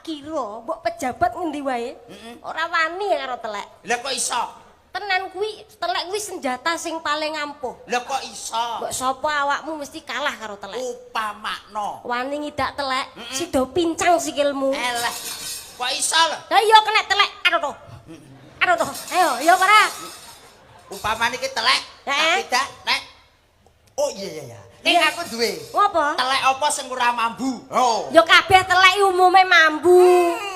kira mbok pejabat ngendi wae ora wani karo telek. Lah kok iso? Tenan kuwi, telek kuwi senjata sing paling ampuh. Lah kok iso? Mbok sapa awakmu mesti kalah karo telek. Upamakno. Wani ngidak telek, sida pincang sikilmu. Eleh. Kok iso lho? Lah iya kena telek. Aduh toh. Aduh toh. Ayo, iya ora? Upamane iki telek, Heeh. tapi dak nek. Oh iya. Ning aku duwe. Ngopo? Telek apa sing ora mambu? Oh. Ya kabeh telek umume mambu.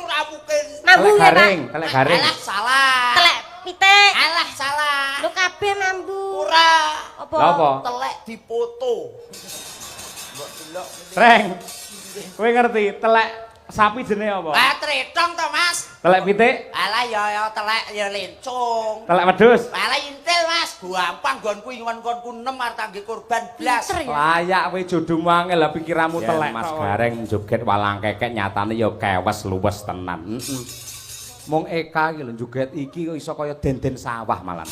Ora mungkin. Mambu Telek ya, Pak. garing, telek garing. Alah salah. Telek pitik. Alah salah. Lho kabeh mambu. Ora. Apa? Lah apa? Telek dipoto. Mbok delok. Reng. Kowe ngerti telek sapi jenenge apa? Ah tretong to, Mas. Telek pitik, Alah ya ya telek ya lencung. Telek wedhus. Alah intil, Mas. Gampang nggonku ingon-nggonku 6 arep tangge korban blas. Pinter ya. Layak kowe jodohmu angel lah pikiranmu telek. Mas Gareng joget walang kekek nyatane ya kewes luwes tenan. Heeh. Mung Eka iki lho joget iki kok iso kaya denden sawah malah.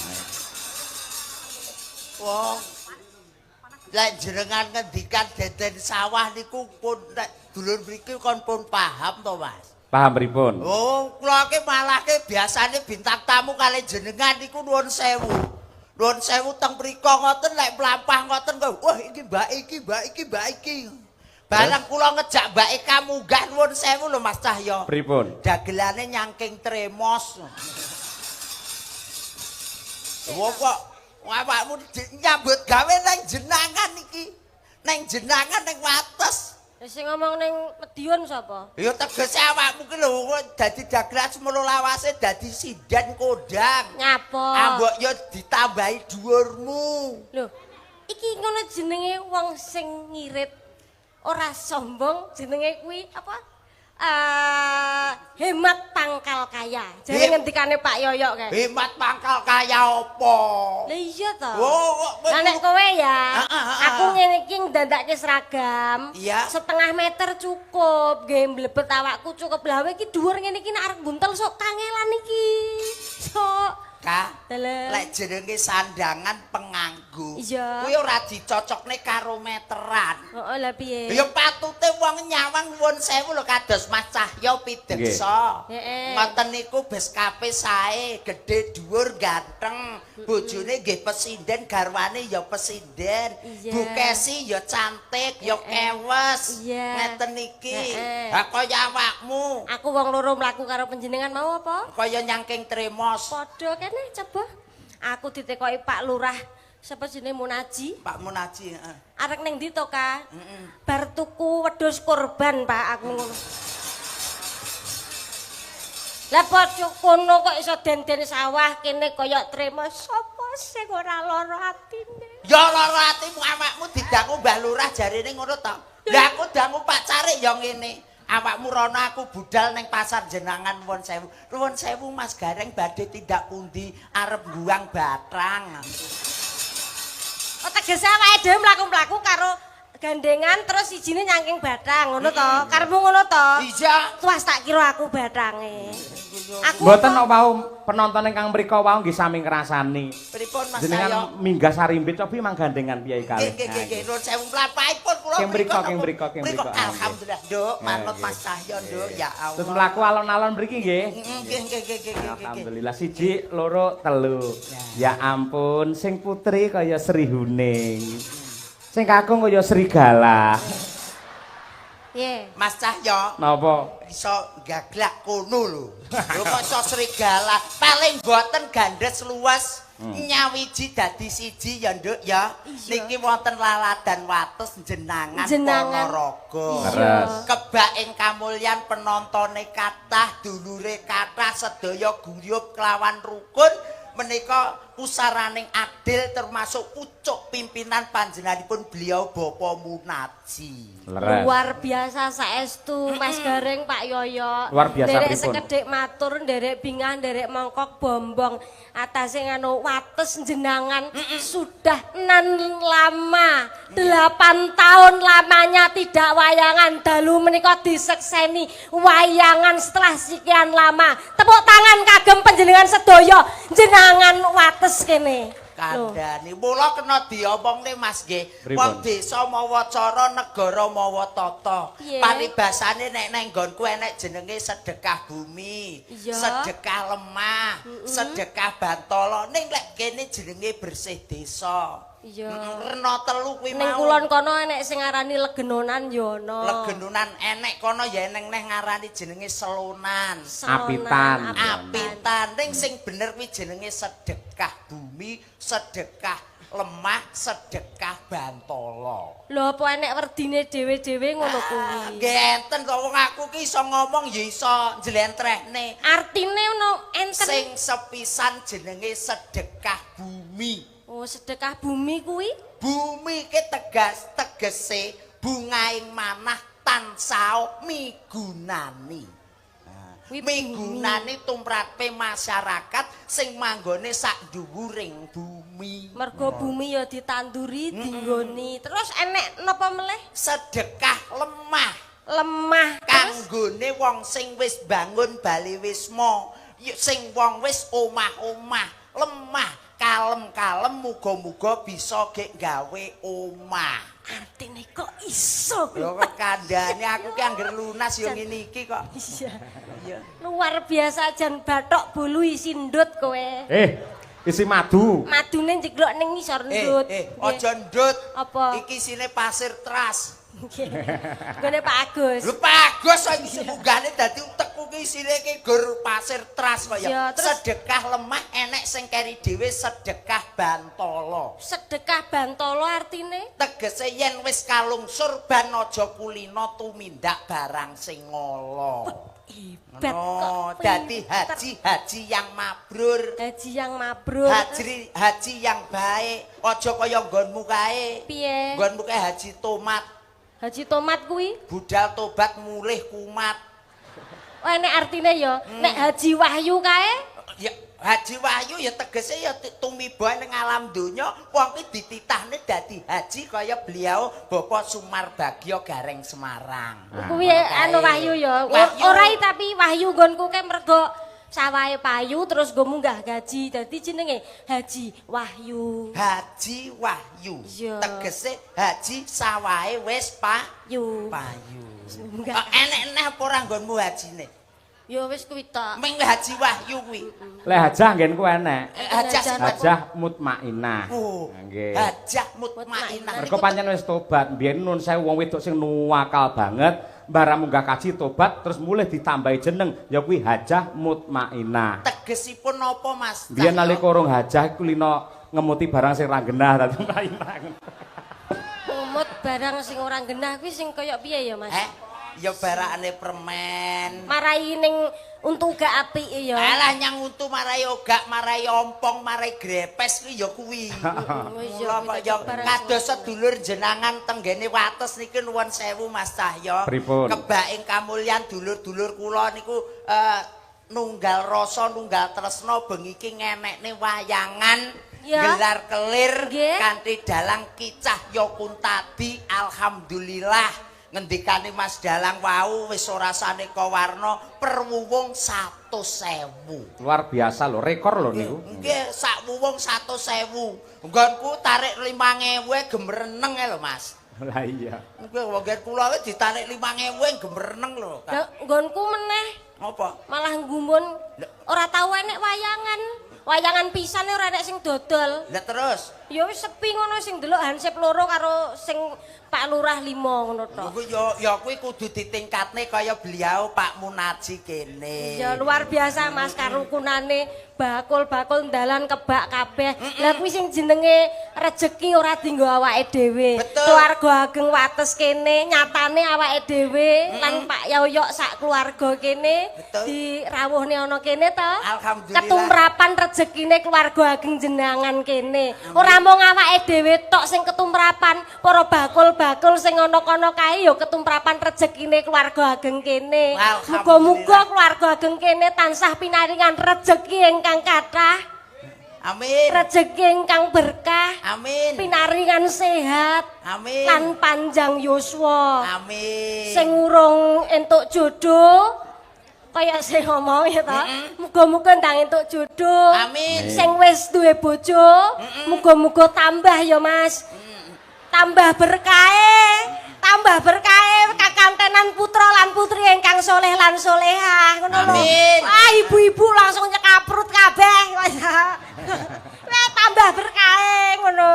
Wong lek jenengan ngendikan deden sawah niku pun nek dulur mriki kon pun paham to, Mas. Paham pripun? Oh, kula ki malah ki biasane bintang tamu kali jenengan niku nuwun sewu. Nuwun sewu teng mriko ngoten lek mlampah ngoten kok, wah iki mbak iki, mbak iki, mbak iki. Bareng kula ngejak Mbak Eka munggah nuwun sewu lho Mas Cahyo. Pripun? Dagelane nyangking tremos. Wong kok awakmu nyambut gawe nang jenangan iki. Nang jenangan nang Wates. Lah sing ngomong ning Medion sapa? Ya tegese awakmu ki lho kok dadi dagelan semono lawase dadi sinden kondang. Nyapa? Ambok ya ditambahi dhuwurmu. Lho, iki ngono jenenge wong sing ngirit ora sombong jenenge kuwi apa? Hemat pangkal kaya. Jare ngendikane Pak Yoyok kae. Hemat pangkal kaya apa? Lah iya to. Oh, kok Lah nek kowe ya, Ah. aku ngene iki ndandake seragam. Setengah meter cukup, nggih mlebet awakku cukup. Lah kowe iki dhuwur ngene iki nek arep buntel sok kangelan iki. Sok. Ka, Dalem. lek jenenge sandangan penganggo. Kuwi ora dicocokne karo meteran. Heeh, lah piye? Ya patute wong nyawang nuwun sewu lho kados Mas Cahyo pideksa. Ngoten niku beskape sae, gedhe dhuwur ganteng, bojone nggih pesinden, garwane ya pesinden. Bu Kesi ya cantik, ya kewes. Ngeten iki. Ha kaya awakmu, Aku wong loro mlaku karo panjenengan mau apa? Kaya nyangking tremos. Padha kene coba. Aku ditekoki Pak Lurah, sapa jenenge Munaji. Pak Munaji, heeh. Arek ning ndi to, Ka? Bar tuku wedhus korban, Pak, aku ngono. Lah padha kono kok iso den-den sawah kene kaya tremos sapa sing ora lara atine? Ya lara atimu awakmu didangu Mbah Lurah jarene ngono to. Lah aku dangu Pak Carik ya ngene. Awakmu rono aku budal ning pasar jenangan nuwun sewu. Nuwun sewu Mas Gareng badhe tindak pundi arep buang batang. Oh tegese awake dhewe mlaku-mlaku karo gandengan terus sijine nyangking batang ngono to? Karepmu ngono to? Iya. Tuas tak kira aku batange. Aku Mboten kok wau penonton ingkang mriku wau nggih sami ngrasani. Pripun Mas Cahyo? Jenengan minggah sarimbit cobi mang gandengan piye kalih. Nggih, nuwun sewu mlampahipun kula Keng mriko, napa? Keng mriko, keng mriko. Alhamdulillah, Nduk, manut Nggih. Mas Cahyo, Nduk. Ya Allah. Terus mlaku alon-alon mriki nggih. Nggih. Alhamdulillah siji, loro, telu. Ya ampun, sing putri kaya Sri Huning. Sing kakung kaya serigala. Piye? Mas Cahyo Napa? Iso gaglak kono lho. Lho kok iso serigala? Paling boten gandes luwes. Nyawiji dadi siji ya, Nduk ya. Niki wonten laladan Wates jenangan Jenangan. Ponorogo. Leres. Kebak ing kamulyan penontone kathah, dulure kathah, sedaya guyub kelawan rukun menika pusaraning adil termasuk pucuk pimpinan panjenenganipun beliau Bapak Munaji. Leres. Luar biasa saestu Mas Gareng, Pak Yoyo. Luar biasa nderek pripun? Sekedhik matur, nderek bingah, nderek mongkok bombong atase nganu Wates jenangan sudah nan lama 8 tahun lamanya tidak wayangan dalu menika disekseni wayangan setelah sekian lama. Tepuk tangan kagem panjenengan sedaya jenangan Wates kene. Kandhani. Mula kena diomongne, Mas, nggih. Pripun? Wong desa mawa cara, negara mawa tata. Piye? Paribasane nek nang nggonku enek jenenge sedekah bumi, sedekah lemah, sedekah bantala. Ning lek kene jenenge bersih desa. Rena telu kuwi Ning mau. kulon kono enek sing ngarani legenonan ya ana. Legenonan enek kono ya eneng neh ngarani jenenge selonan. Selonan, Apitan. Apitan. Ning sing bener kuwi jenenge sedekah bumi, sedekah lemah, sedekah bantala. Lho, apa enek werdine dhewe-dhewe ngono kuwi? Nggih enten to, wong aku ki iso ngomong ya iso njlentrehne. Artine ono enten? Sing sepisan jenenge sedekah bumi. Oh, sedekah bumi kuwi? Bumi ki tegas tegese bungaing manah tansah migunani. Kuwi bumi. Migunani tumrape masyarakat sing manggone sak dhuwuring bumi. Mergo bumi ya ditanduri, dinggoni. Terus enek napa meleh? Sedekah lemah. Lemah. Terus Kanggone wong sing wis bangun bali wisma, sing wong wis omah-omah, lemah, kalem-kalem muga-muga bisa gek gawe omah. Artine kok iso? Lho, kok kandhane aku ki angger lunas ya ngene iki kok. Iya. Iya. Luar biasa, jan bathok bolu isi ndut kowe. Eh, isi madu. Madune njeglok ning ngisor Eh, ndut. eh, aja ndut. Apa? Iki isine pasir teras. Nggih. Nggone Pak Agus. Lho, Pak Agus kok iki munggahne dadi utekku ki isine ki gur pasir teras kok ya. Ya, terus? Sedekah lemah enek sing keri dhewe sedekah bantala. Sedekah bantala artine? Tegese yen wis kalungsur ban aja kulino tumindak barang sing ngala. Hebat Oh, kok. dadi Pinter. haji-haji yang mabrur. Haji yang mabrur. Haji haji yang baik, aja kaya nggonmu kae. Piye? Nggonmu kae haji tomat, Haji tomat kuwi? Budal tobat mulih kumat. Oh, enek artine ya. Nek Haji Wahyu kae? Ya Haji Wahyu ya tegese ya tumiba ning alam donya, wong ki dititahne dadi haji kaya beliau Bapak Sumarbagyo Gareng Semarang. Kuwi anu Wahyu ya. Wahyu. Ora tapi Wahyu nggonku kae mergo sawahe payu terus nggo munggah gaji. Dadi jenenge Haji Wahyu. Haji Wahyu. Iya. Tegese haji sawahe wis Yu. payu. Munggah. Kok enek neh apa ora nggonmu hajine? Ya wis kuwi tok. Ming Haji Wahyu kuwi. Lek hajah nggenku enek. Eh, Hajah sing Hajah mutmainah. Oh, Nggih. Hajah mutmainah. Mergo pancen wis tobat, mbiyen nun sewu wong wedok sing nuwakal banget, barang munggah kaji tobat terus mulih ditambahi jeneng ya kuwi Hajah Mutmainah. Tegesipun napa, Mas? Biyen Cahyo? nalika urung hajah iku lino ngemuti barang sing ra genah dadi mutmainah. Ngumut barang sing ora genah kuwi sing kaya piye ya, Mas? Eh, ya barakane permen. Marai ning untu gak apik ya. Alah, nyang untu marai ogak, marai ompong, marai grepes kuwi ya kuwi. Wis Mula kuwi kok ya barang kados sing sedulur jenangan tenggene Wates niki nuwun sewu, Mas Cahyo. Pripun? Kebak ing kamulyan dulur-dulur kula niku nunggal rasa, nunggal tresna bengi iki ngenekne wayangan gelar kelir kanthi dalang Ki Cahyo Kuntadi. Alhamdulillah, ngendikane Mas Dalang wau wis ora saneka warna per wuwung 100.000. Luar biasa lho, rekor lho niku. Nggih, sak wuwung 100.000. Nggonku tarik 5.000 gemereneng e lho, Mas. Lah iya. Nggih, wong nggen kula iki ditarik 5.000 gemereneng lho. Lah, nggonku meneh Apa? Malah nggumun ora tau enek wayangan. Wayangan pisan ora enek sing dodol. Lah terus? Ya wis sepi ngono, sing delok hansip loro karo sing Pak Lurah limo ngono tok. Lho ya ya kuwi kudu ditingkatne kaya beliau Pak Munaji kene. Ya luar biasa, Mas, karukunane bakul-bakul dalan kebak kabeh. Lah kuwi sing jenenge rejeki ora dinggo awake dhewe. Keluarga ageng Wates kene nyatane awake dhewe lan Pak Yoyok sak keluarga kene dirawuhne ana kene to. Alhamdulillah. Ketumrapan rezekine keluarga ageng jenangan kene. Ora mung awake dhewe tok sing ketumrapan, para bakul-bakul sing ana kono kae ya ketumrapan rezekine keluarga ageng kene. Muga-muga keluarga ageng kene tansah pinaringan rejeki ingkang kathah. Amin. Rejeki ingkang berkah. Amin. Pinaringan sehat. Amin. Lan panjang yuswa. Amin. Sing urung entuk jodoh kaya Kaya sing ngomong ya to. Muga-muga ndang entuk jodoh. Amin. Sing wis duwe bojo, muga-muga tambah ya, Mas. Tambah berkahe, tambah berkahe kakantenan putra lan putri ingkang soleh lan solehah ngono lho. Amin. Wah, ibu-ibu langsung nyekaprut kabeh. Wah, tambah berkahe ngono.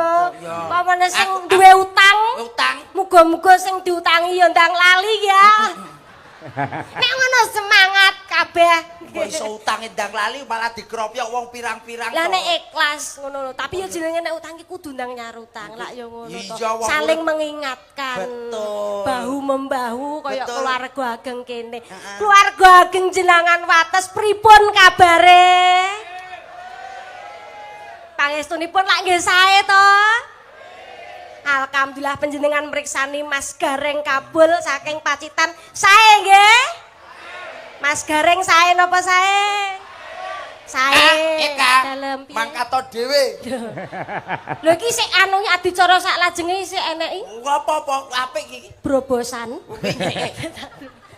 Pamane sing duwe utang, Utang. Muga-muga sing diutangi ya ndang lali ya. Nek ngono semangat kabeh. Kok iso utang ndang lali malah dikropyok wong pirang-pirang Lah to. Nek ikhlas ngono lho, tapi ya jenenge nek utang ki kudu ndang nyaur utang. Lak ya ngono to. Iya, wong Saling urip. Mengingatkan. Betul. Bahu membahu kaya keluarga ageng kene. Keluarga ageng jenangan Wates pripun kabare? Pangestunipun lak nggih sae to? Alhamdulillah, panjenengan mriksani Mas Gareng Kabul saking Pacitan. Sae nggih? Mas Gareng sae napa sae? Sae. Ah, Eka, Dalem piye? Mangkato dhewe. Lho, iki sik anu adicara sak lajenge sik eneki Apa-apa apik iki. brobosan.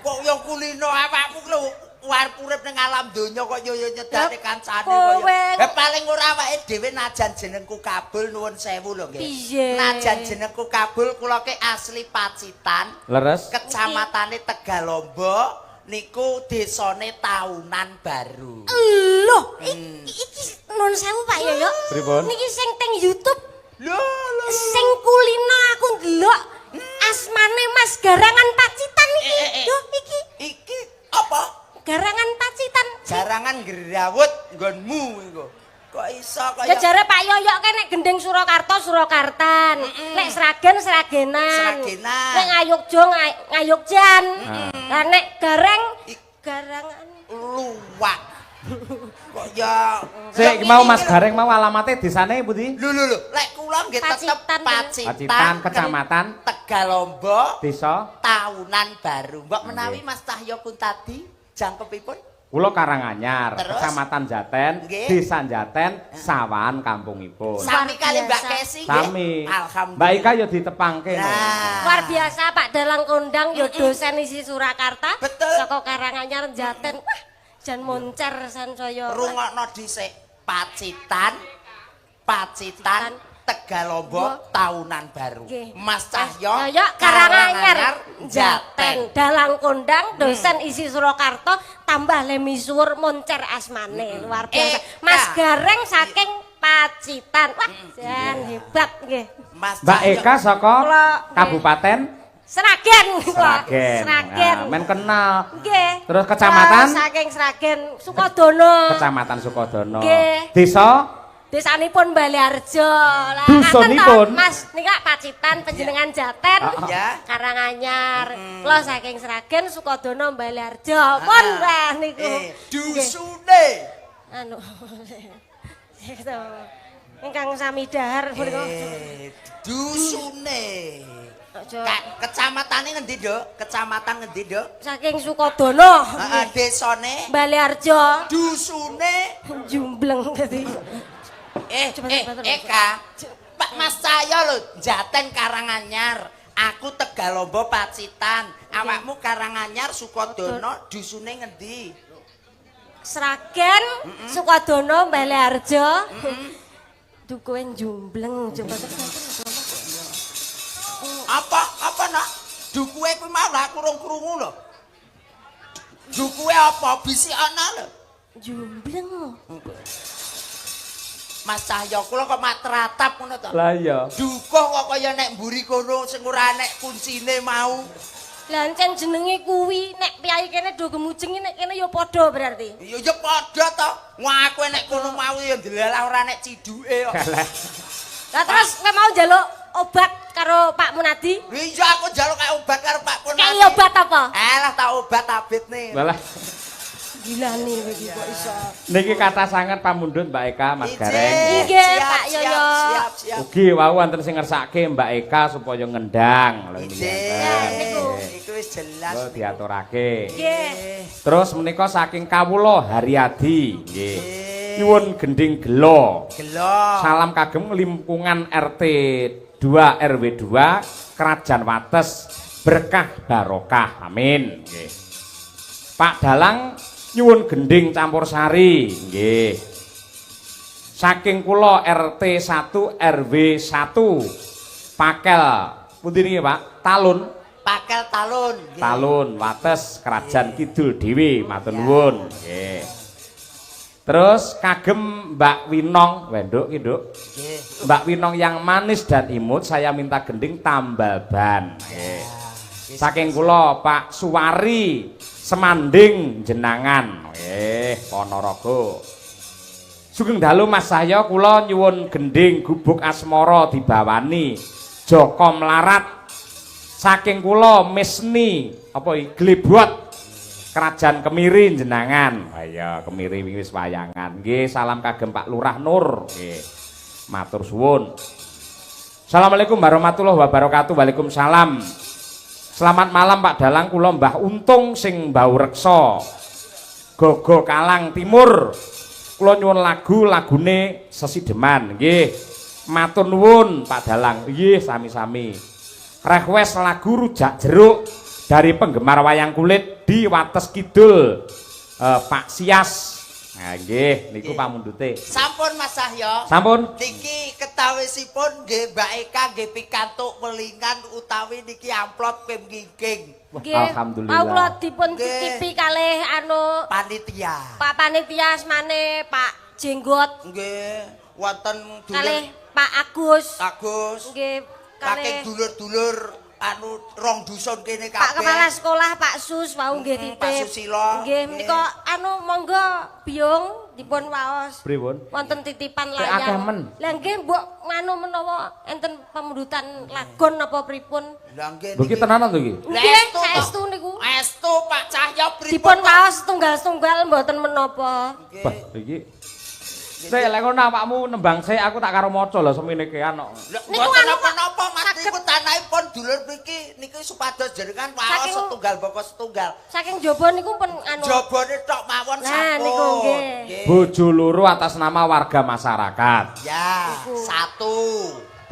Kok yo kulino awakmu lho, arep urip ning alam donya kok yo yo nyedane kancane Kowe- kaya. Eh, paling ora awake dhewe najan jenengku Kabul, nuwun sewu lho nggih. Piye? Najan jenengku Kabul, kula ke asli Pacitan, Leres. Kecamatane Tegalombo, niku desane Tahunan Baru. Loh, iki nun sewu, Pak Yoyo. Pripun? Niki sing teng YouTube Lho lho. Sing kulino aku ndelok asmane Mas Garangan Pacitan iki. Eh, eh, eh. Duh, iki Iki apa? Garangan Pacitan. Garangan grawut nggonmu iku. Kok iso Ya kaya jare Pak Yoyo kan nek gendeng Surakarta Surakartan, nek Sragen Sragenan. Sragenan. Nek Ngayogja Ngayogjan. Lah nek Gareng Garangan. Luwak. Kok ya Sik mau Mas Gareng mau alamate desane pundi? Lho lho lho, lek kula nggih tetep Pacitan. Pacitan, Pacitan, kecamatan? Tegalombo, Desa Tahunan Baru. Mbok menawi Mas Cahyo Kuntadi jangkepipun? Kula Karanganyar, Terus? Kecamatan Jaten, Nggih. Desa Jaten, Sawahan kampungipun. Sami kali Mbak biasa. Kesi nggih. Sami. Alhamdulillah. Mbak Ika ya ditepangke no. Nah. Luar biasa, Pak Dalang kondang ya dosen ISI Surakarta. Betul. Saka Karanganyar Jaten. Wah, jan moncer sansaya. Rungokno dhisik. Pacitan, Pacitan, Tegalombo, Tahunan Baru. Nggih. Mas Cahyo, Cahyo Karanganyar Jaten. Dalang kondang dosen ISI Surakarta tambah le misuwur moncer asmane, luar biasa. Mas Gareng saking Pacitan. Wah, jan hebat nggih. Mas Mbak Cahyo. Eka saka Kabupaten Sragen kula. Sragen. Sragen. Nah, men kenal. Nggih. Terus kecamatan? Kula saking Sragen, Sukodono. Kecamatan Sukodono. Nggih. Desa Desanipun Baleharjo. Lah, Dusunipun? ngaten to, Mas, nika Pacitan, panjenengan Jaten. Ya. Karanganyar. Kula saking Sragen, Sukodono, Baleharjo. Pun lah niku. Dusune. Anu. Gitu. Ingkang sami dahar punika. Dusune. Aja. Kecamatane ngendi, Nduk? Kecamatan ngendi, Nduk? Saking Sukodono. Heeh, desane, Baleharjo. Dusune. Jumbleng dadi. Coba, coba, coba. Eka. Pak Mas Cahyo lho, Jaten Karanganyar. Aku Tegalombo Pacitan. Awakmu Karanganyar Sukodono, dusune ngendi? Sragen, Sukodono, Baleharjo. Dukuhe jumbleng coba. Apa apa nak? Dukuhe kuwi mau lah aku urung krungu lho. Dukuhe apa? Bisi ana lho. Jumbleng. Mas Cahyo kula kok mak teratap ngono to. Lah iya. Dukuh kok kaya nek mburi kono sing ora nek kuncine mau. Lah encen jenenge kuwi nek piyai kene do gemujeng, nek kene ya padha berarti. Ya ya padha to. Wah, aku nek kono mau ya ndelalah ora nek ciduke kok. Lah terus kowe mau njaluk obat karo Pak Munadi? Iya, aku njaluk kayak obat karo Pak Punadi. Kayak obat apa? Alah, tak obat abit nih. Walah. Gila nih kowe iki kok iso. Niki kathah sanget pamundhut Mbak Eka, Mas Gareng. Nggih, Siap, Pak siap, Yoyo. Siap, siap. Ugi wau wonten sing ngersake Mbak Eka supaya ngendang lho niki. Ije. Niku. Iku wis jelas. Lho, diaturake. Nggih. Terus menika saking kawula Haryadi nggih. Nyuwun gending gelo. Gelo. Salam kagem lingkungan RT 2 RW 2 Krajan Wates, berkah barokah. Amin. Nggih. Pak Dalang Nyuwun gending campur sari. Nggih. Saking kula RT 1 RW 1 Pakel. Pundi niki, Pak? Talun. Pakel Talun. Nggih. Talun, Wates, Krajan Kidul dhewe, matur nuwun. Nggih. Terus kagem Mbak Winong, wenduk ki, Nduk. Nggih. Mbak Winong yang manis dan imut, saya minta gending tambal ban. Nggih. Saking kula Pak Suwari Semanding Jenangan. Nggih, Ponorogo. Sugeng dalu Mas Cahyo, kula nyuwun gending gubuk asmara dibawani Joko Mlarat. Saking kula Misni apa iki Glebot Kerajaan Kemiri Jenangan. Ha iya, Kemiri wingi wis wayangan. Nggih, salam kagem Pak Lurah Nur. Nggih. Matur suwun. Assalamualaikum warahmatullahi wabarakatuh. Waalaikumsalam. Selamat malam Pak Dalang, kula Mbah Untung sing mbau reksa. Gogo Kalang Timur. Kula nyuwun lagu lagune Sesideman. Nggih. Matur nuwun Pak Dalang. Nggih, sami-sami. Request lagu Rujak Jeruk dari penggemar wayang kulit di Wates Kidul. Pak Sias. Nah, nggih, niku pamundhute. Sampun Mas Cahyo. Sampun. Niki ketawisipun nggih Mbak Eka nggih pikantuk welingan utawi niki amplop pem ngingking. Nggih. Alhamdulillah. Mau kula dipun Nggih. titipi kalih anu Panitia. Pak Panitia asmane Pak Jenggot Nggih, wonten kalih dulur Pak Agus. Agus. Nggih, Saking kalih dulur-dulur anu rong dusun kene kabeh. Pak Kepala Sekolah Pak Sus wau nggih titip. Pak Susilo. Nggih, menika anu monggo Biyung dipun waos. Pripun? Wonten titipan Kok akeh layang. men? Lah nggih mbok nganu menawa enten pamundutan lagon apa pripun. Lah nggih. Lho iki tenanan to iki? Lah, Nggih, estu to. saestu niku. Estu Pak Cahyo pripun? Dipun waos setunggal-setunggal mboten menapa. Nggih. Bah, iki. Sik lek ngono awakmu nembang sik aku tak karo maca lho semene kean kok. Lho, Niku mboten anu, Pak, napa-napa Mas saged- niku tanahipun dulur mriki niki supados jenengan waos setunggal baka setunggal. Saking jaba niku pun anu. Jabone tok mawon Nah, sampun. niku nggih. Nggih. Bojo loro atas nama warga masyarakat. Ya, satu.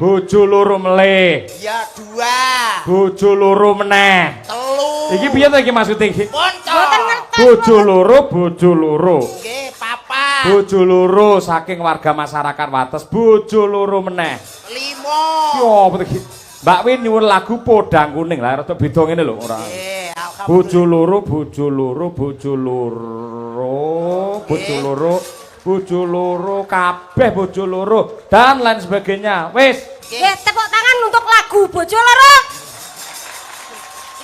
Bojo loro melih. Ya, dua. Bojo loro meneh. Telu. Iki piye to iki maksude iki? Pun to. Mboten ngertos. Bojo loro, bojo loro. Nggih, papat. Bojo loro saking warga masyarakat Wates, bojo loro meneh. Lima. Ki apa to iki? Mbak Win nyuwun lagu Podang Kuning. Lah rada beda ngene lho ora. Nggih, alhamdulillah. Bojo loro, bojo loro, bojo loro, bojo loro, bojo loro, kabeh bojo loro dan lain sebagainya. Wis. Nggih, tepuk tangan untuk lagu Bojo Loro.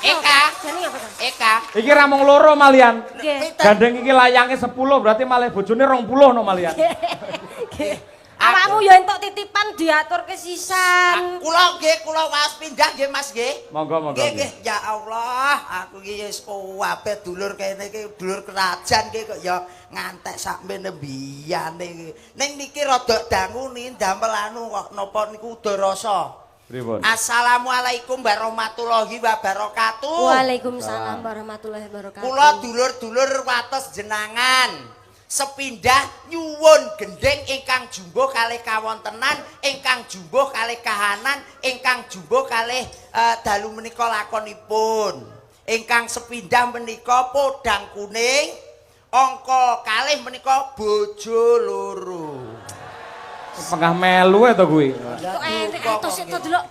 Eka. Jane ngapa to? Eka. Iki ra mung loro malian. Nggih. Pinten? Gandeng iki layange 10 berarti malih bojone 20 no malian. Nggih. Awakmu ya entuk titipan diaturke sisan. Kula nggih, kula waos pindah nggih Mas nggih. Monggo monggo. Nggih, nggih, ya Allah, aku iki wis kabeh dulur kene iki dulur kerajaan iki kok ya ngantek sakmene mbiyane iki. Ning niki rada dangu ni ndamel anu kok napa niku udarasa. Pripun? Assalamualaikum warahmatullahi wabarakatuh. Waalaikumsalam warahmatullahi wabarakatuh. Kula dulur-dulur Wates Jenangan. Sepindah nyuwun gendhing ingkang jumbuh kalih kawontenan, ingkang jumbuh kalih kahanan, ingkang jumbuh kalih dalu menika lakonipun. Ingkang sepindah menika Podang Kuning, angka kalih menika bojo loro. Pengah melu e to kuwi. Kok enek atos itu delok.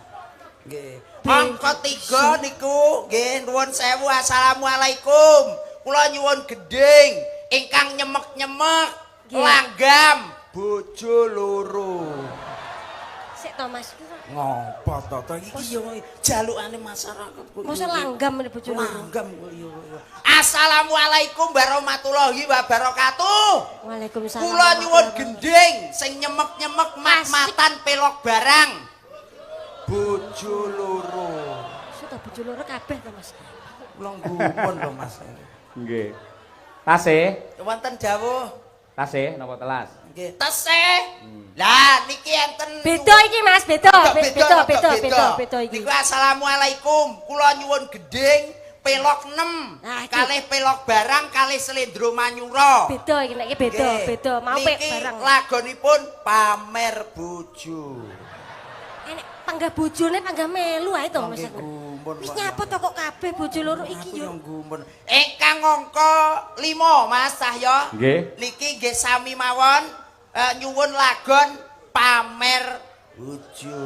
Nggih. Angka 3 niku nggih nuwun sewu, assalamualaikum. Kula nyuwun gendhing ingkang nyemek-nyemek langgam bojo loro. Sik to Mas. Ngopo to to iki yo jalukane masyarakat kok. Masa langgam ini bojo loro. Langgam kok yo. Assalamualaikum warahmatullahi wabarakatuh. Waalaikumsalam. Kula nyuwun gendhing sing nyemek-nyemek mat-matan pelok barang. Bojo loro. Sudah bojo loro kabeh to Mas. Kula gumun lho Mas. Nggih. Tasih, Wonten dawuh. Tasih napa telas? Nggih. Tesih. Lah niki enten Beda iki Mas, beda. Beda, beda, beda, beda iki. Niku assalamualaikum. Kula nyuwun gendhing pelok 6. Nah, iki. Kalih pelok barang kalih slendro manyura. Beda iki nek iki beda, Nggih. beda. Mau pek Niki barang. lagonipun pamer bojo. Enek panggah bojone panggah melu ae to Mas aku. Gumun Gumun Wis kok. Nyapa to kok kabeh bojo loro iki Aku yo? yo gumun. Ingkang angka 5, Mas Cahyo. Nggih. Niki nggih sami mawon nyuwun lagon Pamer Bojo.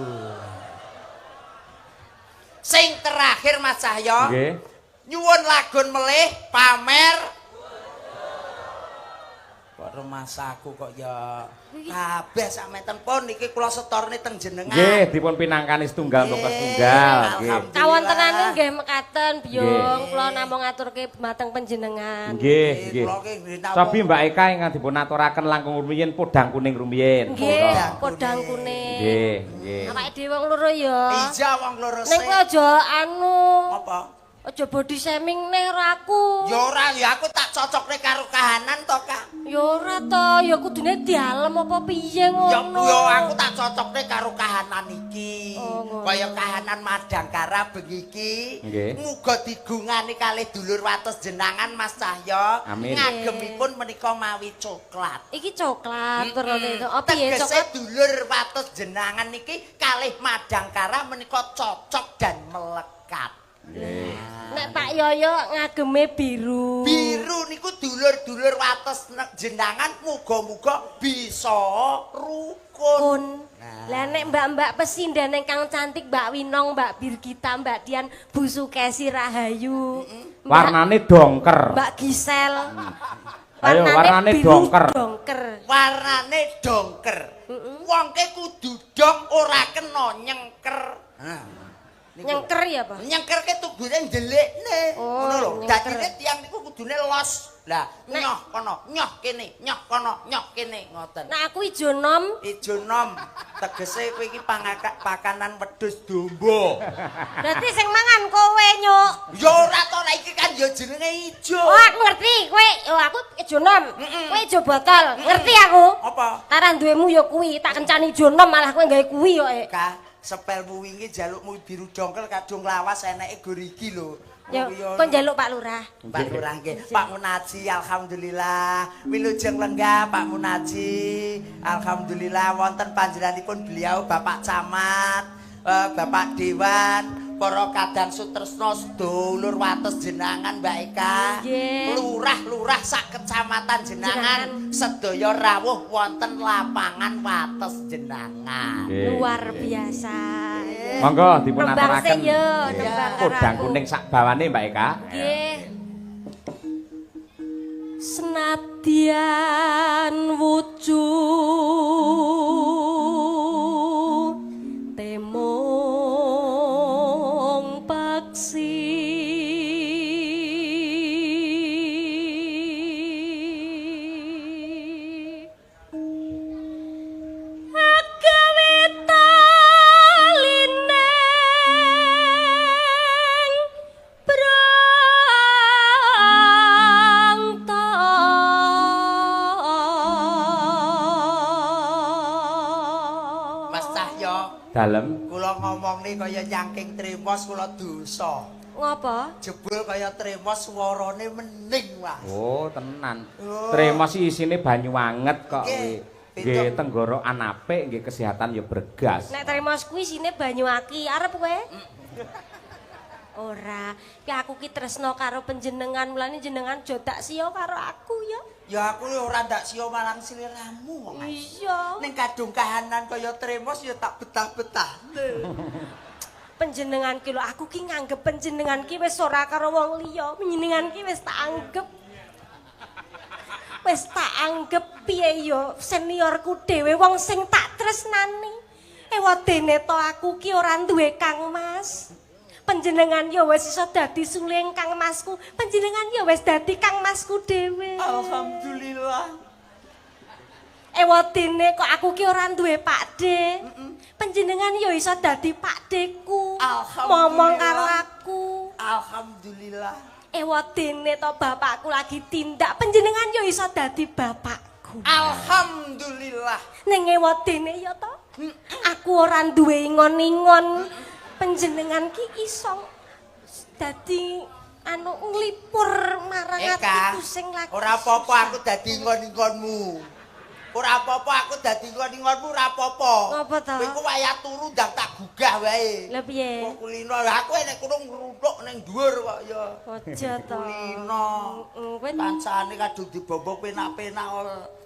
Sing terakhir, Mas Cahyo. Nggih. Nyuwun lagon melih Pamer. Kok rumasaku kok ya kabeh sak menten pun niki kula setorne teng jenengan. Nggih, dipun pinangkani setunggal mongko setunggal. Nggih. Alhamdulillah. Kawontenane nggih mekaten, Biyung, Nggih. Kula namung ngaturke dhumateng panjenengan. Nggih, nggih. Kula ki nggih napa- Cobi Mbak Eka ingkang dipun aturaken langkung rumiyin Podang Kuning rumiyin. Nggih, Monggo. Podang Kuning. Nggih, nggih. Awake dhewe wong loro ya. Iya, wong loro Ning sik. kowe aja anu, Apa? aja body shaming neh karo aku. Ya ora, ya aku tak cocokne karo kahanan to, Kak. Ya ora to, ya kudune dialem apa piye Ya ngono. ya aku tak cocokne karo kahanan iki. Oh, ngono. Kaya kahanan Madangkara bengi iki. Nggih. Muga digungani kalih dulur wates jenangan, Mas Cahyo. Amin. Ngagemipun menika mawi coklat. Iki coklat warnane itu. Oh, piye Tegese coklat? dulur wates jenangan niki kalih Madangkara menika cocok dan melekat. Nggih. Nek Pak Yoyo ngageme biru. Biru niku dulur-dulur wates jenangan muga-muga bisa rukun. Kun. Lah nek mbak-mbak pesinden ingkang cantik, Mbak Winong, Mbak Birgita, Mbak Dian, Bu Sukesi Rahayu, Mbak, Warnane dongker. Mbak Gisel. Ayo, warnane biru dongker. Dongker. Warnane dongker. Wong ke kudu dong, ora kena nyengker. Nah, niku. Nyengker ya, Pak? Nyengkerke tugune ndelikne. Oh, Ngono lho. nyengker. Dadine tiyang niku kudune los. Lah, Nek- nyoh kono, nyoh kene, nyoh kono, nyoh kene, ngoten. Nah, aku ijo nom. Ijo nom, tegese kowe iki pakanan wedhus domba. Berarti sing mangan kowe, Nyuk. Ya ora to, lah iki kan ya jenenge ijo. Oh, aku ngerti kowe. Oh, aku ijo nom. Kowe ijo botol. Ngerti aku. Apa? Taran duwemu ya kuwi, tak kencani ijo nom malah kowe gawe kuwi kok. Eh. Ka, sepelmu wingi jalukmu biru dongkel kadung lawas eneke gor iki lho. Ya, Kuwi yo- kon njaluk Pak Lurah. Pak Lurah nggih, Pak Munaji alhamdulillah. Wilujeng lenggah, Pak Munaji. Alhamdulillah wonten panjenenganipun beliau Bapak Camat, Bapak Dewan, para kadang sutresna sedulur wates jenangan, Mbak Eka. Nggih. Lurah-lurah sak kecamatan Jenangan sedaya rawuh wonten lapangan Wates Jenangan. Nggih. Luar biasa. Monggo dipun Nembang aturaken. sik yo, Nggih. nembang karo Podang aku. Kuning sak bawane, Mbak Eka. Nggih. Senadyan wujud temung paksi, agawe talining prangta. Mas Cahyo, Dalem. Kula ngomong nih kaya nyangking tremos kula dosa. Ngopo? Jebul kaya tremos suarane mening, Mas. Oh, tenan. Oh. Tremos iki isine banyu anget kok Nggih, kuwi. Nggih, tenggorokan apik, nggih kesehatan ya bregas. Nek tremos kuwi isine banyu aki, arep kowe? Ora, ki aku ki tresno karo panjenengan, mulane jenengan aja dak siya karo aku ya. Ya aku ya ora ndak siya marang sliramu kok, Mas. Iya. Ning kadung kahanan kaya tremos ya tak betah-betahne. Panjenengan ki lho, aku ki nganggep panjenengan ki wis ora karo wong liya. Panjenengan ki wis tak anggep. Wis tak anggep piye ya seniorku dhewe, wong sing tak tresnani. Ewadene to aku ki ora duwe Kang Mas. Panjenengan ya wis iso dadi suling Kang Masku. Panjenengan ya wis dadi Kang Masku dhewe. Alhamdulillah. Ewadene kok aku ki ora duwe Pakde. Panjenengan ya iso dadi Pakdeku. Alhamdulillah. Momong karo aku. Alhamdulillah. Ewadene to bapakku lagi tindak, panjenengan ya iso dadi bapakku. Alhamdulillah. Ning ewadene ya to, aku ora duwe ingon-ingon. Panjenengan ki iso dadi anu nglipur marang Eka, atiku sing lagi. Ora apa-apa aku dadi ingon-ingonmu. Ora apa-apa aku dadi ngon-ngonmu ora apa-apa. Ngopo to? Kowe ku wayah turu ndang tak gugah wae. Lah piye? Kok kulino aku enek kono ngruntuk ning dhuwur kok ya. Aja to. Kulino. Heeh, kowe Kancane kadung dibombong penak-penak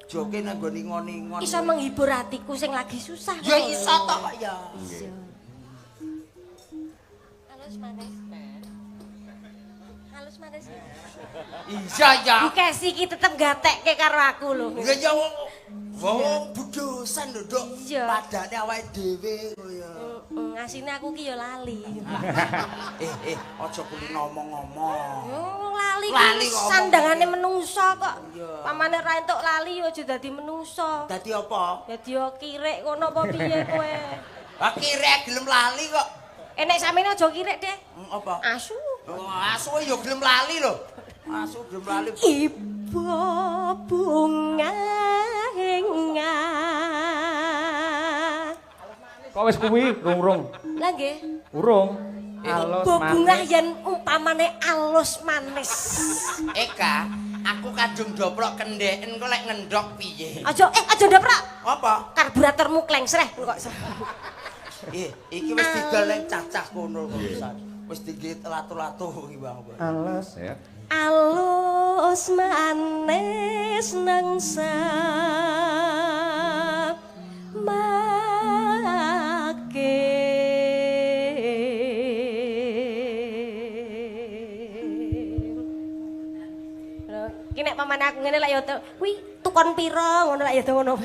joke nang nggon ingon-ingon. iso menghibur hatiku sing lagi susah. Ya iso to kok ya. Iso. Halus manis. Halus manis. Iya ya. Bu Kesi iki tetep gatekke karo aku lho. Ya ya wong wong budosan lho, Nduk. Iya. Padane awake dhewe kok ya. Heeh, asine aku ki ya lali. Eh, aja kulino omong-omong. Oh, lali Lali ki kok omong. sandangane menungso kok. Iya. Pamane ra entuk lali ya aja dadi menungso. Dadi apa? Dadi yo kirik kono apa piye kowe? Ah kirek gelem lali kok. Enek samene aja kirik deh. Apa? Asu. Oh, asu ya gelem lali lho. Asu gelem lali. Ibu bunga henga. Kok wis kuwi rung-rung? Lah nggih. Urung. Alus Ibu bunga manis. yen umpamane alus manis. Eka, aku kadung doprok kendeken kok lek ngendok piye? Aja aja ndoprak. Apa? Karburatormu klengsreh kok. Iki wis didol ning cacah kono kok pisan. Wis digit latu-latu iki Bang. Alus ya. Alus manis nang make. Ki nek pamane aku ngene lek ya kuwi tukon pira ngono lek ya ngono.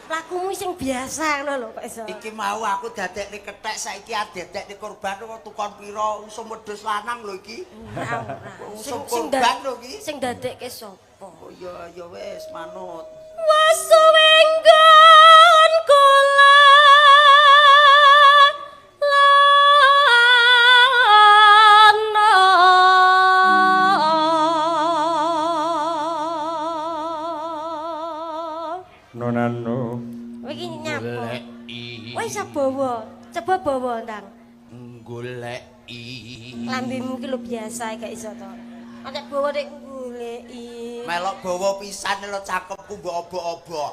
Lakumu sing biasa ngono lho kok iso. Iki mau aku dadekne kethek saiki adedekne korban kok tukon pira usum wedhus lanang lho iki. Ora ora. Usum korban lho iki. Sing dadekke sapa? Oh iya ya wis manut. Wasuwenggon kula lana. Nonano. Kowe iki nyapa? Kowe iso bawa, coba bawa ndang. Goleki. Lambimu ki lho biasa gak iso to. Nek bawa nek goleki. Melok bawa pisan lho cakepku mbok obok-obok.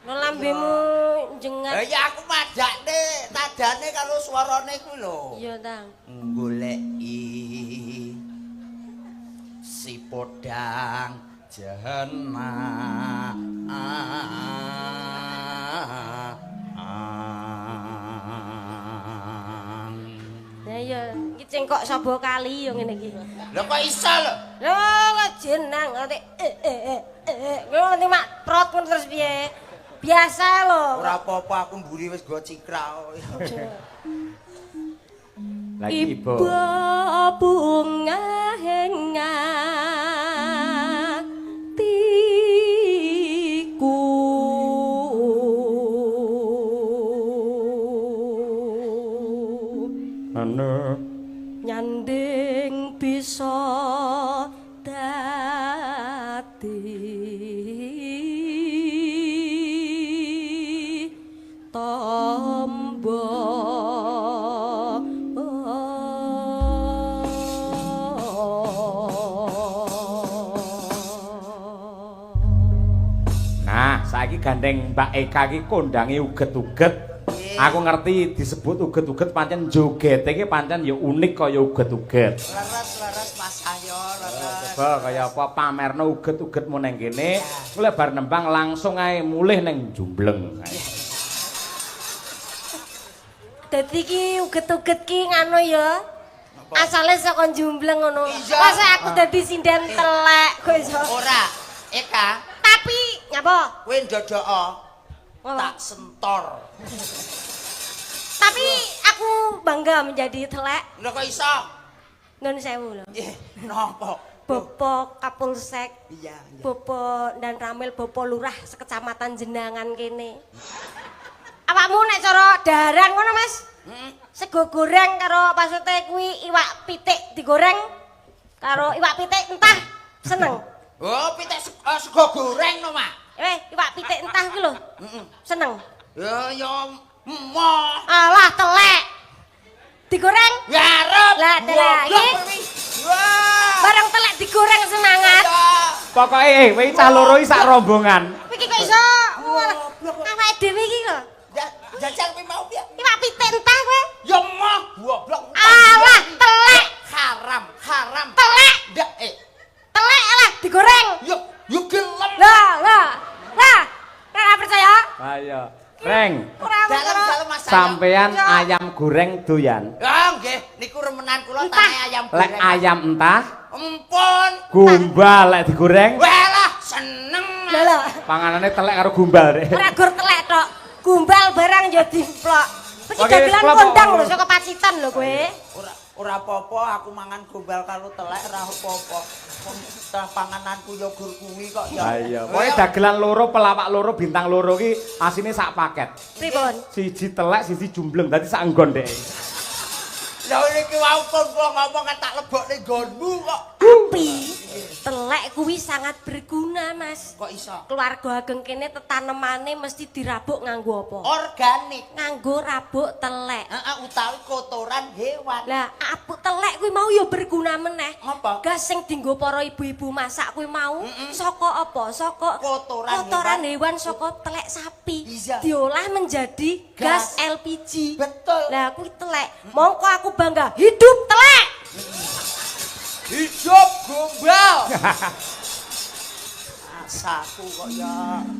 Lho lambemu jengat. Lah ya aku madakne nadane karo swarane kuwi lho. Iya, Tang. Goleki si podang jehena. Lah iya, iki cengkok saba kali yo ngene iki. Lho kok iso lho? Lho kok jenang nganti ngono nganti mak prot ngono terus piye? Biasa lho. Ora apa-apa aku mburi wis go cikra. Lagi ibu. Ibu bunga henga tiku. Anu. Nyanding bisa dadi tombo. Nah, saiki gandeng Mbak Eka iki kondange uget-uget. Aku ngerti disebut uget-uget pancen jogete iki pancen ya unik kaya uget-uget. Leres-leres Mas Ayo, leres. Coba kaya apa pamerno uget-ugetmu nang kene, kowe bar nembang langsung ae mulih nang Jumbleng. Dadi ki uget-uget ki ngono ya. Asale saka Jumbleng ngono. Iya. Masa aku dadi sinden telek kok iso. Ora, Eka, Tapi nyapa? kowe ndodoko tak sentor. Tapi aku bangga menjadi telek. Lho kok iso? Nun sewu lho. Nggih, napa? Bapak Kapolsek, Iya, iya. Bapak dan Ramil, Bapak Lurah sekecamatan Jenangan kene. Awakmu nek cara daharan ngono, Mas? Heeh. Sego goreng karo pasute kuwi iwak pitik digoreng karo iwak pitik entah seneng. Oh, pitik sego goreng no, Mak. Iwak pitik entah kuwi lho. Heeh. Seneng. Ya ya emoh. Alah telek. Digoreng. Ya arep. Lah, telek iki. Wah. Barang telek digoreng semangat. Ya. Pokoke kowe cah loro iki sak rombongan. Kowe iki kok iso Goblok. Awake dhewe iki lho. Jajal kowe mau piye? Iwak pitik entah kowe. Ya moh goblok. Alah, telek. Haram, haram. Telek. Ndak Telek alah digoreng. Yo, yo gelem. Lah, lah. Lah, ora percaya? Ayo. Reng, Ora Dalem-dalem Mas. sampean ayam goreng doyan. Ah nggih, niku remenan kula Entah. tae ayam Lek goreng. ayam entah, Empun. gombal lek digoreng, Walah, seneng. Lah lah. panganane telek karo gombal rek. Ora gur telek tok. Gombal barang ya dimplok. Iki Oke, dagelan wis, kondang klop. lho saka Pacitan lho kowe. Ora ora apa-apa aku mangan gombal karo telek ora apa-apa. Wong pangananku ya gur kuwi kok ya. Ah iya, pokoke dagelan loro, pelawak loro, bintang loro ki asine sak paket. Pripun? Siji telek, siji jumbleng, dadi sak nggon dek. Lah niki wau pun kula ngomong kan tak lebokne nggonmu kok. Tapi telek kuwi sangat berguna, Mas. Kok iso? Keluarga ageng kene tetanemane mesti dirabuk nganggo apa? Organik. Nganggo rabuk telek. Heeh, utawi kotoran hewan. Lah, apuk telek kuwi mau ya berguna meneh. Apa? Gas sing dienggo para ibu-ibu masak kuwi mau saka apa? Saka Kotoran kotoran hewan, saka telek sapi. Iya. Diolah menjadi gas, Gas. LPG. Betul. Lah kuwi telek. Mongko aku bangga hidup telek. Hidup gombal. Asaku kok ya.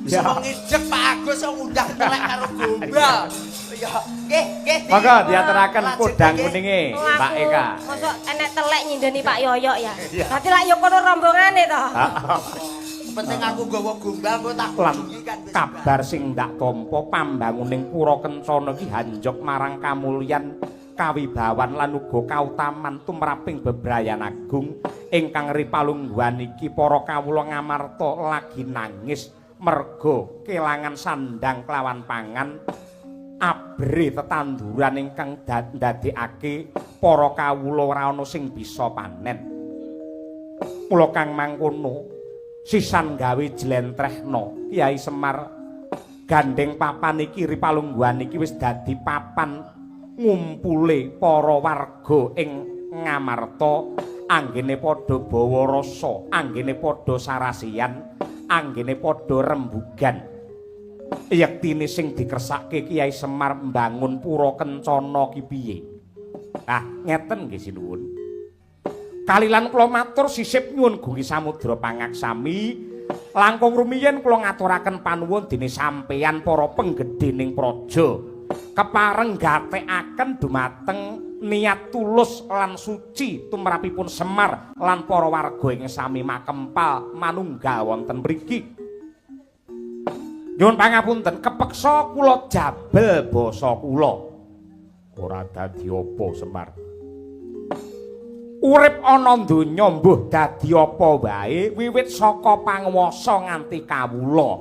Ya. Wong ngidek Pak Agus kok ngundang telek karo gombal. Ya, nggih, nggih. Monggo diaturaken Lanjut, podang nggih. kuninge, Oh, Mbak aku Eka. Mosok enek telek nyindeni Pak Yoyok ya. Iya. Dadi lak yo kono rombongane to. Penting aku nggawa gombal engko tak Lan kunjungi kan wis. kabar sing ndak tampa pambanguning pura kencana iki hanjok marang kamulyan kawibawan lan uga kautaman tumraping bebrayan agung ingkang ripalungguhan iki para kawula Ngamarta lagi nangis merga kelangan sandang kelawan pangan abre tetanduran ingkang ndadekake para kawula ora ana sing bisa panen. Mula kang mangkono sisan gawe jlentrehna Kyai Semar gandeng papan iki ripalungguhan iki wis dadi papan ngumpule para warga ing Ngamarta anggene padha bawa rasa, anggene padha sarasian, anggene padha rembugan. Yektine sing dikersake Kyai Semar mbangun pura kencana ki piye? Ah, ngeten nggih sinuwun. Kalilan kula matur sisip nyuwun gungi samudra pangaksami langkung rumiyin kula ngaturaken panuwun dene sampeyan para penggedhening praja kepareng gatekaken dumateng niat tulus lan suci tumrapipun Semar lan para warga ing sami makempal manunggal wonten mriki. Nyuwun pangapunten kepeksa kula jabel basa kula. Ora dadi apa Semar. Urip ana donya mbuh dadi apa wae wiwit saka panguwasa nganti kawula.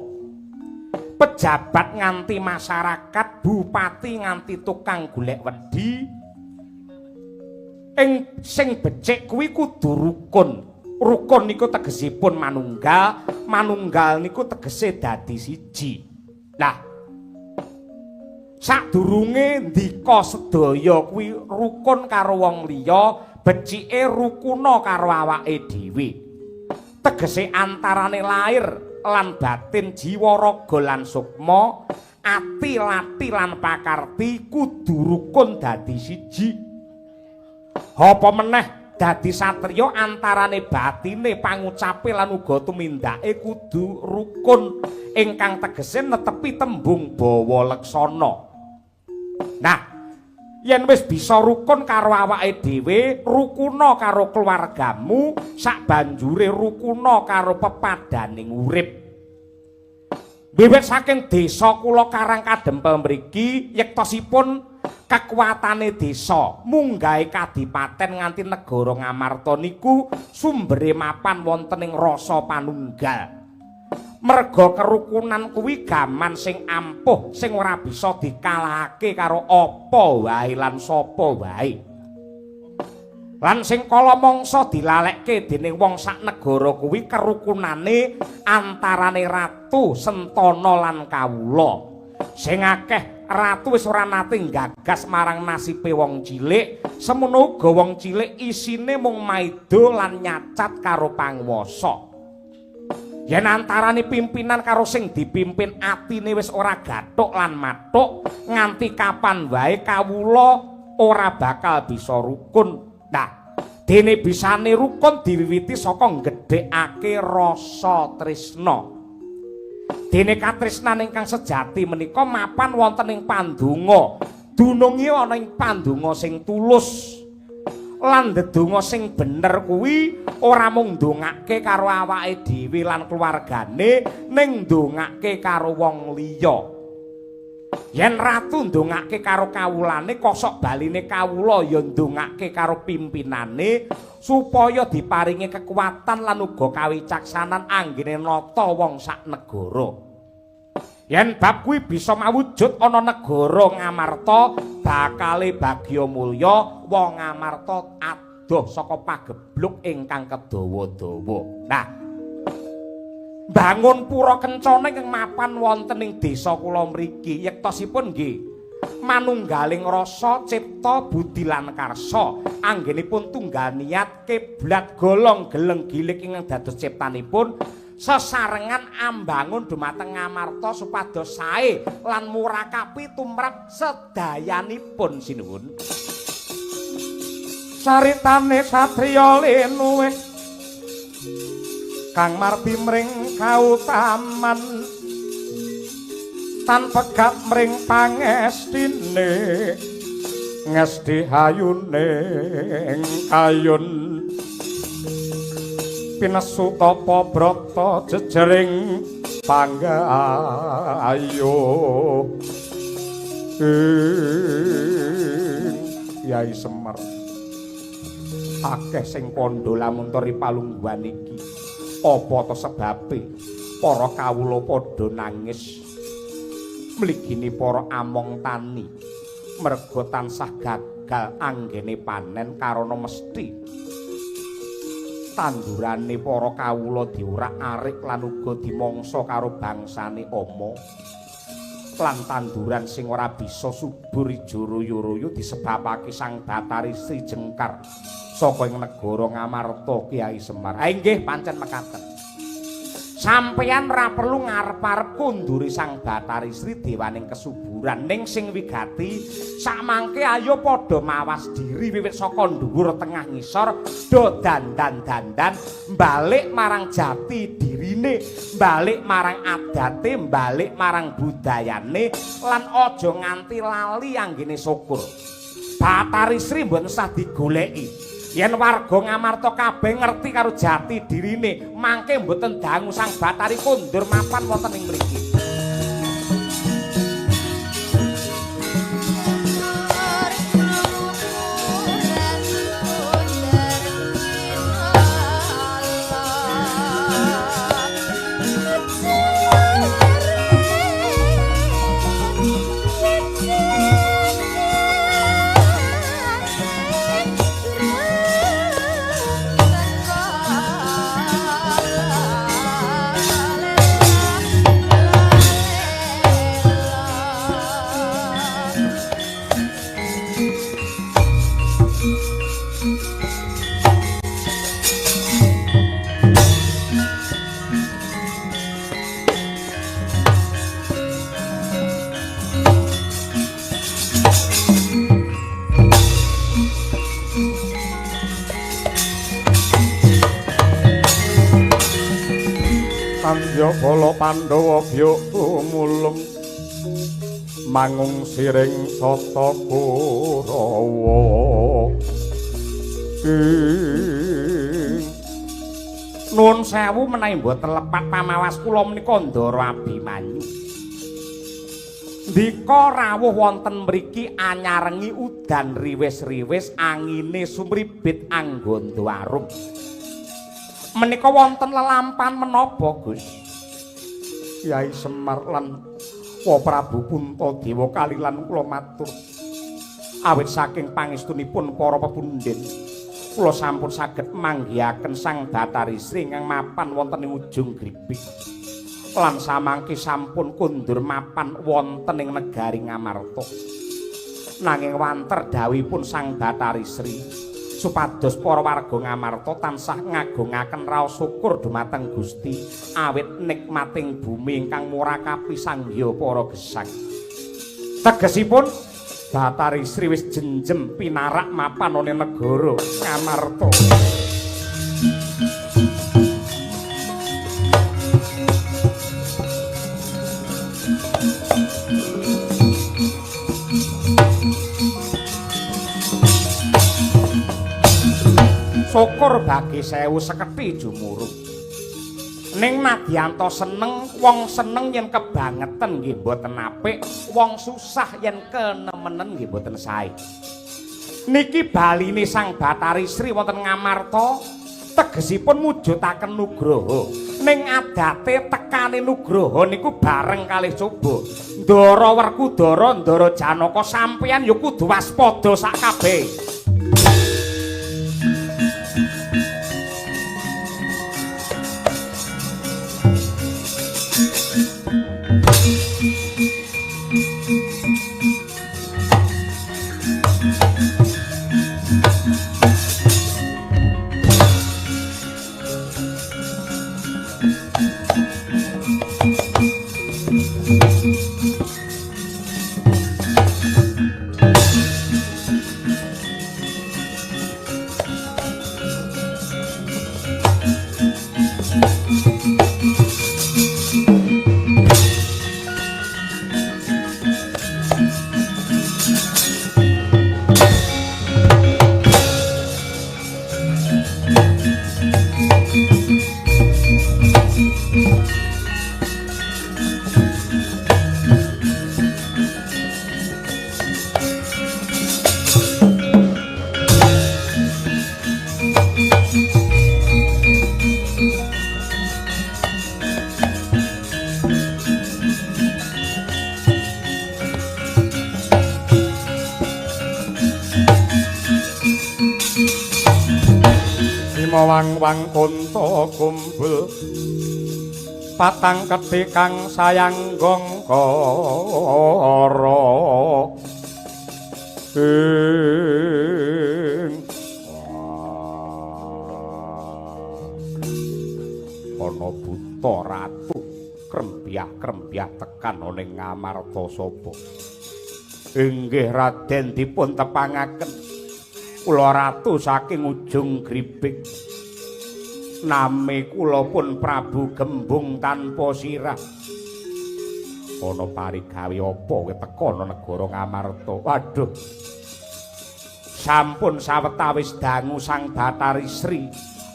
Pejabat nganti masyarakat, bupati nganti tukang golek wedi. Ing sing becik kuwi kudu rukun. Rukun niku tegesipun manunggal, manunggal niku tegese dadi siji. Lah, sadurunge ndika sedaya kuwi rukun karo wong liya, becike rukuna karo awake dhewe. Tegese antarane lair lan batin, jiwa raga lan sukma, ati lati lan pakarti kudu rukun dadi siji. Apa meneh dadi satriya antarane batine, pangucape lan uga tumindake kudu rukun ingkang tegese netepi tembung bawa leksana. Nah, yen wis bisa rukun karo awake dhewe, rukuna karo keluargamu, sak banjure rukuna karo pepadaning urip. Wiwit saking desa kula Karang Kadempel mriki yektosipun kekuatane desa munggahe kadipaten nganti negara Ngamarta niku sumbere mapan wonten ing rasa panunggal. Merga kerukunan kuwi gaman sing ampuh sing ora bisa dikalahake karo apa wae lan sapa wae. Lan sing kala mangsa dilalekke dening wong sak negara kuwi kerukunane antarane Ratu Sentana lan kawula. Sing akeh ratu wis ora nate nggagas marang nasibe wong cilik, semono uga wong cilik isine mung maida lan nyacat karo panguwasa. Yen antarane pimpinan karo sing dipimpin atine wis ora gathuk lan mathuk, nganti kapan wae kawula ora bakal bisa rukun. Nah, dene bisane rukun diwiwiti saka nggedhekake rasa tresna. Dene katresnan ingkang sejati menika mapan wonten ing pandonga. Dununge ana ing pandonga sing tulus. Lan ndedonga sing bener kuwi ora mung ndongake karo awake dhewe lan keluargane, ning ndongake karo wong liya. Yen ratu ndongake karo kawulane, kosok baline kawula ya ndongake karo pimpinane supaya diparingi kekuatan lan uga kawicaksanan anggene nata wong sak negara. Yen bab kuwi bisa mawujud ana negara Ngamarta, bakale bagya mulya wong Ngamarta adoh saka pagebluk ingkang kedawa-dawa. Nah, bangun pura kencana ingkang mapan wonten ing desa kula mriki yektosipun nggih manunggaling rasa cipta budi lan karsa, anggenipun tunggal niat kiblat golong geleng gilik ingkang dados ciptanipun sesarengan ambangun dumateng Ngamarta supados sae lan murakapi tumrap sedayanipun. Sinuwun. Caritane satriya linuwih kang marti mring kautaman tan pegat mring pangestine ngesti hayune kayun pinesu tapa brata jejering panggayo. Yai Semar, akeh sing kandha lamun tori palungguhan iki. Apa to sebabe para kawula padha nangis mligine para among tani merga tansah gagal anggene panen karana mesti tandurane para kawula diorak-arik lan uga dimangsa karo bangsane ama. Lan tanduran sing ora bisa subur ijo royo-royo disebabake Sang Bathari Sri Jengkar saka ing negara Ngamarta. Kyai Semar, ha inggih pancen mekaten. Sampeyan ra perlu ngarep-arep kundure Sang Bathari Sri dewaning kesuburan, ning sing wigati samangke ayo padha mawas diri wiwit saka dhuwur tengah ngisor do dandan-dandan balik marang jati dirine, balik marang adate, balik marang budayane lan aja nganti lali anggene syukur. Bathari Sri mboten sah digoleki. Yen warga Ngamarta kabeh ngerti karo jati dirine, mangke mboten dangu Sang Bathari kondur mapan wonten ing mriki. Tandya bala Pandhawa byuk tumulung mangung siring sata Kurawa. Nuwun sewu menawi mboten lepat pamawas kula menika Ndara Abimanyu. Ndika rawuh wonten mriki anyarengi udan riwis-riwis angine sumribit angganda arum. Menika wonten lelampan menapa, Gus? Kyai Semar lan Wa Prabu Puntadewa kalilan kula matur. Awit saking pangestunipun para pepundhen, kula sampun saged manggihaken Sang Bathari Sri ingkang mapan wonten ing ujung gribik. Lan samangke sampun kundur mapan wonten ing negari Ngamarta. Nanging wanter dawuhipun Sang Bathari Sri Supados para warga Ngamarta tansah ngagungaken raos syukur dumateng Gusti awit nikmating bumi ingkang murakapi sangya para gesang. Tegesipun Bathari Sri wis jenjem pinarak mapan ana negara Ngamarta. Syukur bagi sewu seketi jumurung. Ning nadyanto seneng, wong seneng yen kebangeten nggih mboten apik, wong susah yen kenemenen nggih mboten sae. Niki baline Sang Bathari Sri wonten Ngamarta, tegesipun mujudaken nugraha. Ning adate tekane nugraha niku bareng kalih coba. Ndara Werkudara, Ndara Janaka sampeyan ya kudu waspada sak kabeh. Wang-wang kunta kumbul patang kedhe kang sayang gongkara ing ana buta ratu krembyah-krembyah tekan ana ing Ngamarta sapa. Inggih Raden dipun tepangaken kula ratu saking ujung gribik. Nami kula pun Prabu Gembung tanpa sirah. Ana parigawe apa kowe teka ana negara Ngamarta? Waduh. Sampun sawetawis dangu Sang Bathari Sri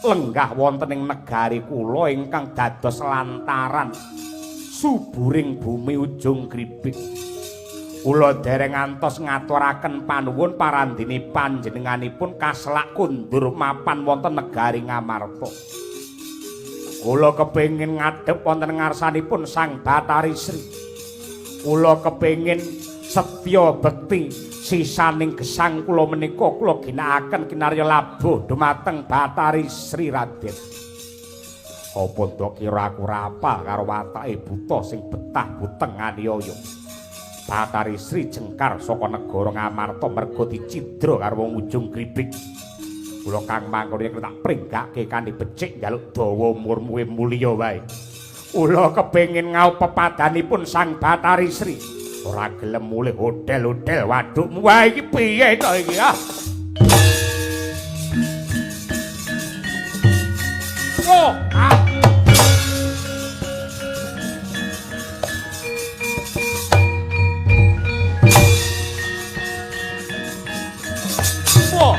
lenggah wonten ing negari kula ingkang dados lantaran suburing bumi ujung gribik. Kula dereng ngantos ngaturaken panuwun parandene panjenenganipun kaselak kundur mapan wonten negari Ngamarta. Kula kepengin ngadhep wonten ngarsanipun Sang Bathari Sri. Kula kepengin setya bekti sisaning gesang kula menika kula ginakaken kinarya labuh dumateng Bathari Sri Raden. Apa ndok kira aku ora apal karo watake buta sing betah buteng aniaya. Bathari Sri jengkar saka negara Ngamarta merga dicidra karo wong ujung gribik. Kula kang mangkono yen tak pringgake kanthi becik njaluk dawa umurmu mulya wae. Kula kepengin ngaup pepadanipun Sang Bathari Sri. Ora gelem mulih hodel-hodel wadukmu wae iki piye to iki ah. Oh, ah. Oh.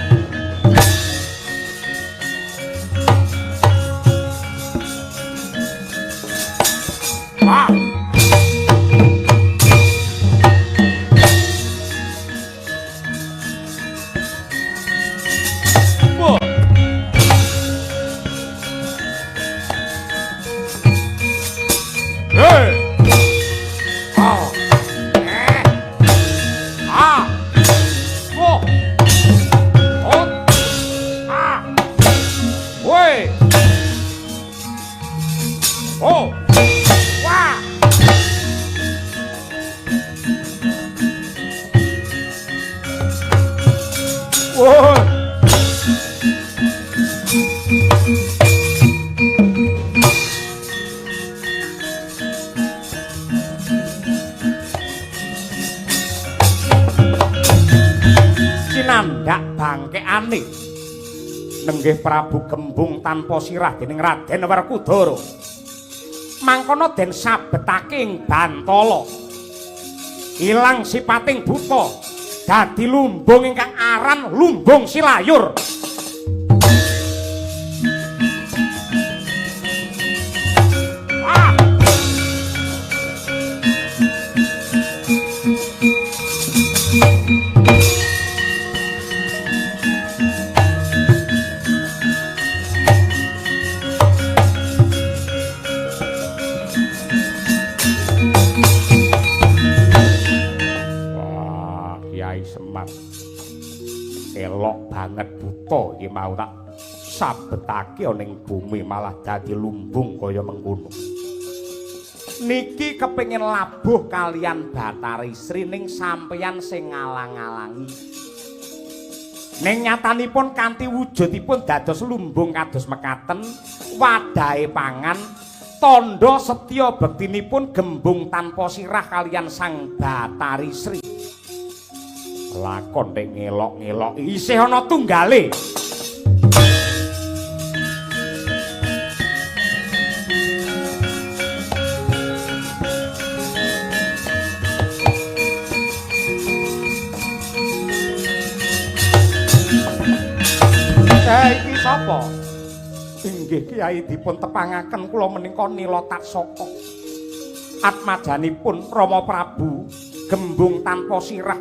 Nandhak bangkekane nenggih Prabu Gembung tanpa sirah dening Raden Werkudara. Mangkono den sabetake ing bantala. Ilang sipating buta, dadi lumbung ingkang aran Lumbung Silayur. Ah! Wah, Kiai Semar. Elok banget buta iki mau tak sabetake ana ing bumi malah dadi lumbung kaya mengkono. Niki kepengin labuh kalian Bathari Sri ning sampeyan sing ngalang-alangi. Ning nyatanipun kanthi wujudipun dados lumbung kados mekaten, wadahe pangan, tandha setya bektinipun Gembung tanpa sirah kalian Sang Bathari Sri. Lakon nek ngelok-ngelok isih ana tunggale. Iki sapa? Inggih Kyai dipun tepangaken kula menika Nila Taksaka. Atmajanipun Rama Prabu Gembung tanpa sirah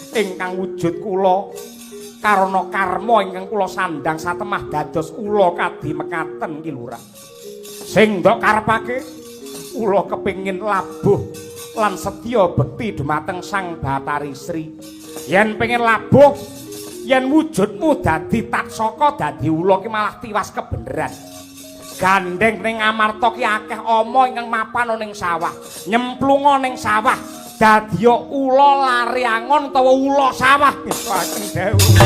ingkang wujud kula karana karma ingkang kula sandhang satemah dados ula kadi mekaten Ki Lurah. Sing ndok karepake kula kepengin labuh lan setya bekti dumateng Sang Bathari Sri. Yen pengin labuh, yen wujudmu dadi Taksaka dadi ula ki malah tiwas kebeneran. Gandeng ning Amarta ki akeh ama ingkang mapan ning sawah, nyemplunga ning sawah, dadiya ula lari angon utawa ula sawah. Saking dawuh.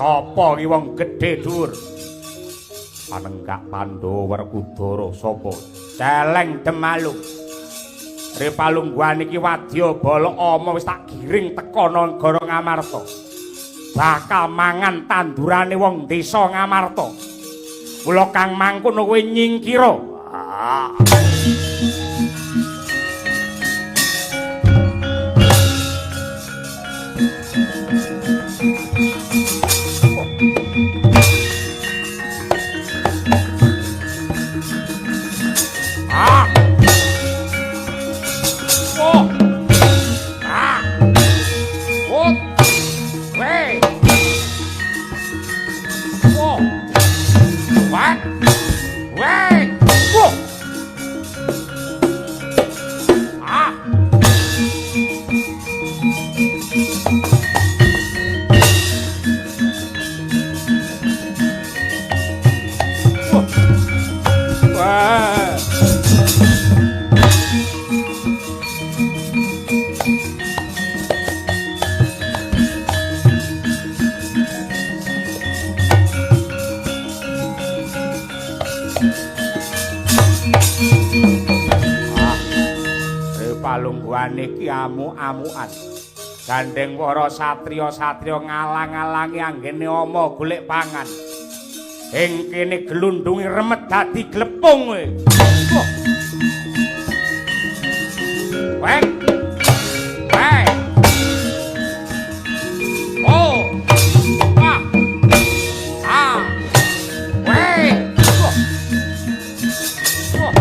Sapa ki wong gedhe dhuwur? Panenggak Pandhawa Werkudara sapa? Celeng Demalu. Repalungguhan iki wadya bala ama wis tak giring teka nagara Ngamarta. Bakal mangan tandurane wong desa Ngamarta. Mula kang mangkono kowe nyingkira. Ah. Ah. Oh. Ah. Oh. Wey. Oh. What? Wey. Oh. Ah. Oh. Wah. Palungguhane iki amuk-amukan. Gandeng para satriya-satriya ngalang-alangi anggene ama golek pangan. Ing kene glundungi remet dadi glepung kowe. Wek. Wek. Oh. Ah. Ah. Wek. Oh. Oh.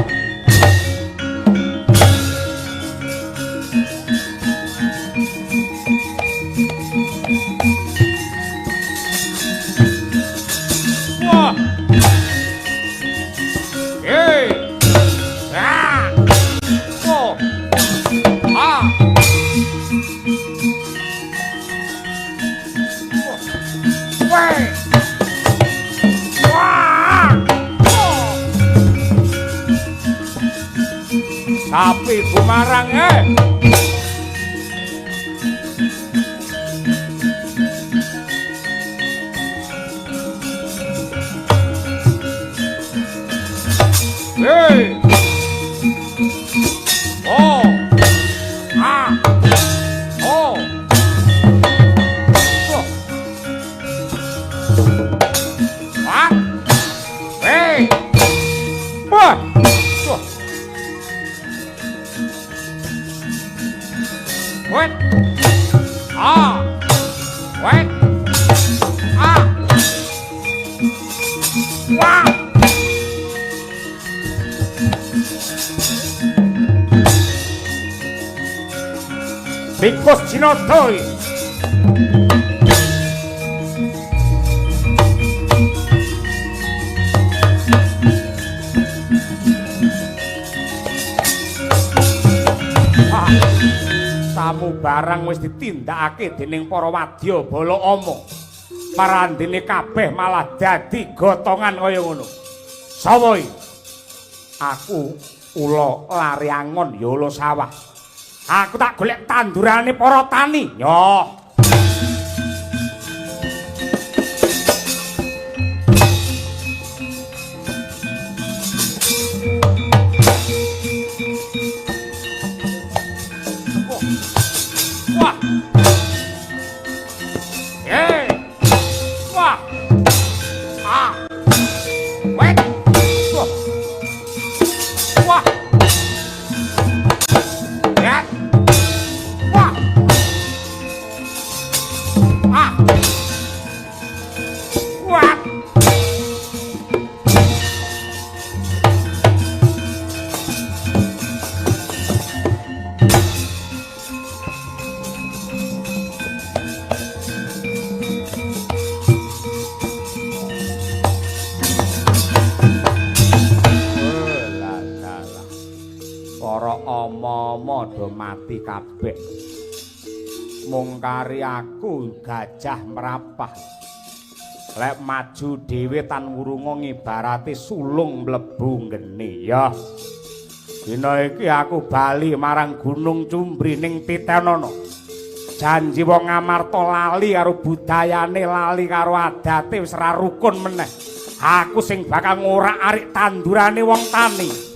Wah. Hey. Weh. Wah. Sapi gumarang eh. Hey. Oh. Ah. Oh. Oh. Ah. Hey. Wah. Wah. Wet. Ah. Wet. Ah. Wah. Tikus Jinoto. Samu barang wis ditindakake dening para wadya bala ama. Parandene kabeh malah dadi gotongan kaya ngono. Sapa iki? Aku ula lari angon ya ula sawah. Aku tak golek tandurane para tani. Yo. Wah. Eh. Wah. Ah. Wet. Wah. Wah. Ya. Wah. Ah. Wah. Lah. Para ama-ama do mati kabeh. Mung kari aku gajah merapah. Lek maju dhewe tan wurunga ngibarate sulung mlebu nggene ya. Dina iki aku bali marang Gunung Cumbri ning Titenono. Janji wong Ngamarta lali karo budayane, lali karo adate, wis ra rukun meneh. Aku sing bakal ngorak-arik tandurane wong tani.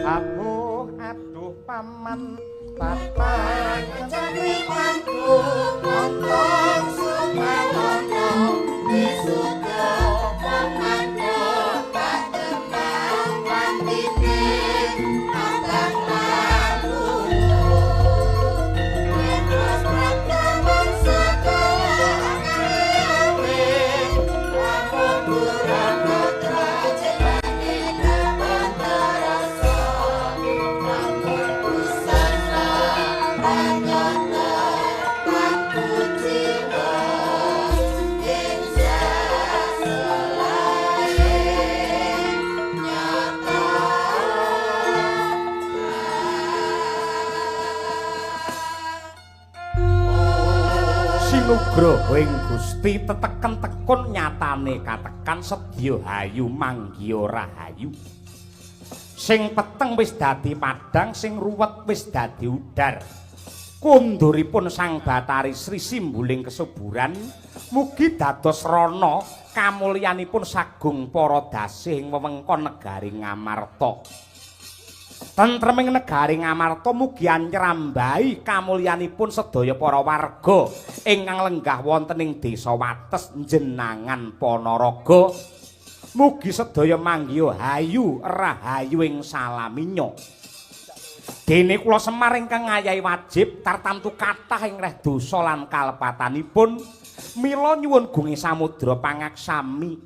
Aduh, aduh paman patang Cangkrimanku potong supawono wisuda pamando patemang pandite patang lalu terus prakaman sekolah awe lamun purana trajenane kapan terasa lamun busana ranyana pakuciwa ing saselae nyata. Sinugroho ing Gusti teteken tekun nyatane katekan sedya hayu manggiya rahayu. Sing peteng wis dadi padhang, sing ruwet wis dadi udar. Kunduripun Sang Bathari Sri simbuling kesuburan mugi dados rana kamulyanipun sagung para dasih ing wewengkon negari Ngamarta. Tentreming negari Ngamarta mugi anyrambahi kamulyanipun sedaya para warga ingkang lenggah wonten ing desa Wates Jenangan Ponorogo. Mugi sedaya manggiha hayu rahayu ing salaminya. Dene kula Semar ingkang ngayahi wajib tartamtu kathah ing reh dosa lan kalepatanipun, mila nyuwun gunge samudra pangaksami.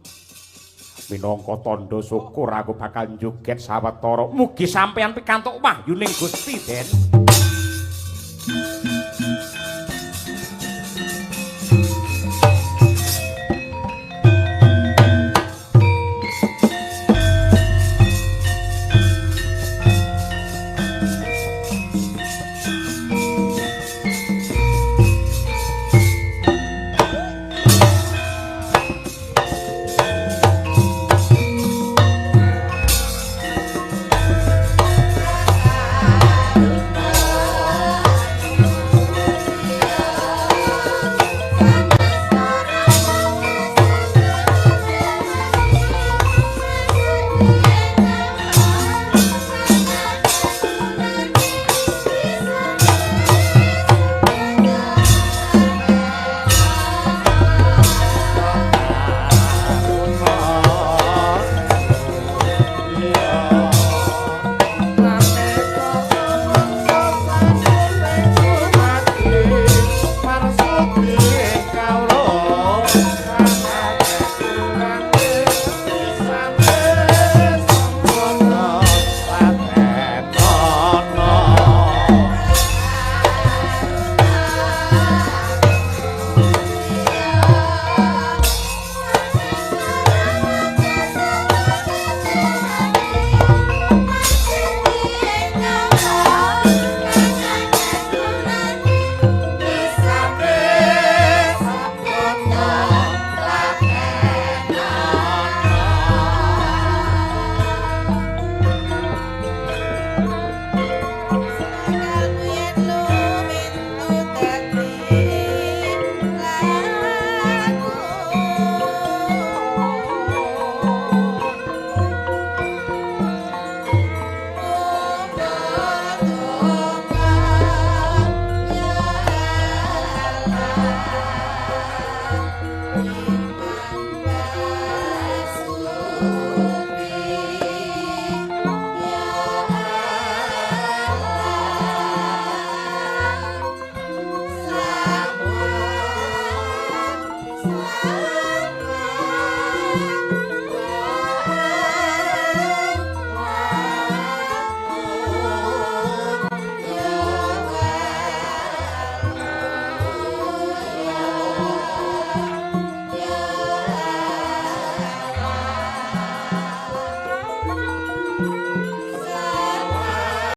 Minangka tandha syukur aku bakal njoget sawetara. Mugi sampeyan pikantuk wahyuning Gusti, Den.